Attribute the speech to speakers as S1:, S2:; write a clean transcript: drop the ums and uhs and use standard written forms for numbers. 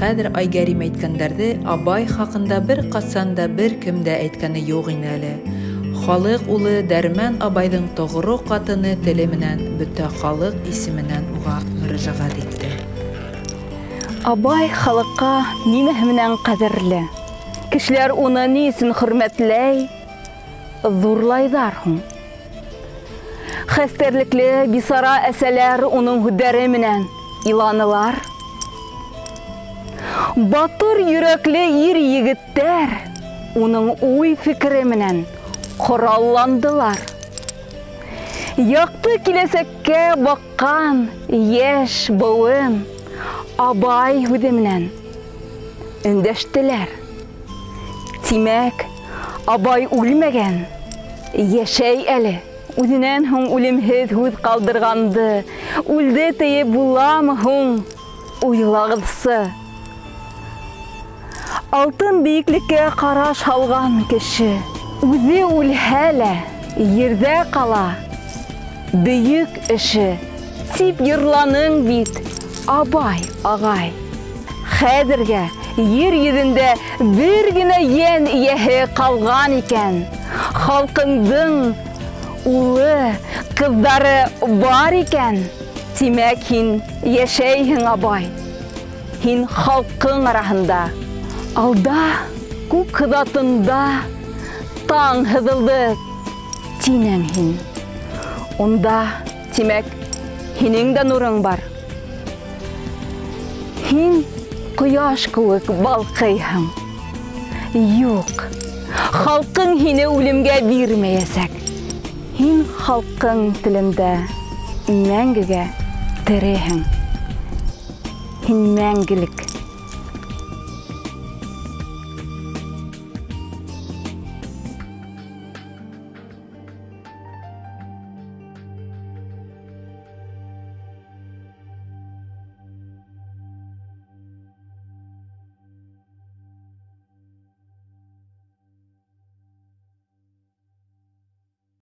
S1: Хәҙер Айгәрим әйткәндәрҙе Абай хаҡында бер ҡасан да бер кем дә әйткәне юҡ ине әле. Халыҡ улы Дәрмән Абайҙың тоғро ҡатыны теле менән бөтә халыҡ исеменән уға мөрәжәғәт итте.
S2: Абай халыҡҡа нимәһе менән ҡәҙерле? Кешеләр уны ни өсөн хөрмәтләй, ҙурлайҙар һуң? Хәстәрлекле бисара әсәләр уның һүҙҙәре менән иланылар. Батыр йөрәкле ир егеттәр уның уй-фекере менән ҡоралландылар. Яҡты киләсәккә баҡҡан йәш быуын Абай һүҙе менән өндәштеләр. Тимәк, Абай үлмәгән, йәшәй әле. Үҙенән һуң үлемһеҙ һүҙ ҡалдырғанды, үлде тейеп буламы һуң, уйлағыҙсы. Алтын бейеклеккә ҡараш һалған кеше үҙе үлһә лә ерҙә ҡала. Бөйөк эше тип йырланың бит, Абай ағай. Хәҙергә ер йөҙөндә бер генә йән эйәһе ҡалған икән. Халҡыңдың улы, ҡыҙҙары бар икән. Тимәк, һин йәшәйһең, Абай. Һин халҡың араһында. Алда, күк һыҙатында таң һыҙылды, тинең һин. Унда, тимәк, һинең дә нурың бар. Һин ҡояш кеүек балҡыйһың. Юҡ, халҡың һине үлемгә бирмәйәсәк. Һин халҡың телендә мәңгегә тереһең. Һин мәңгелек.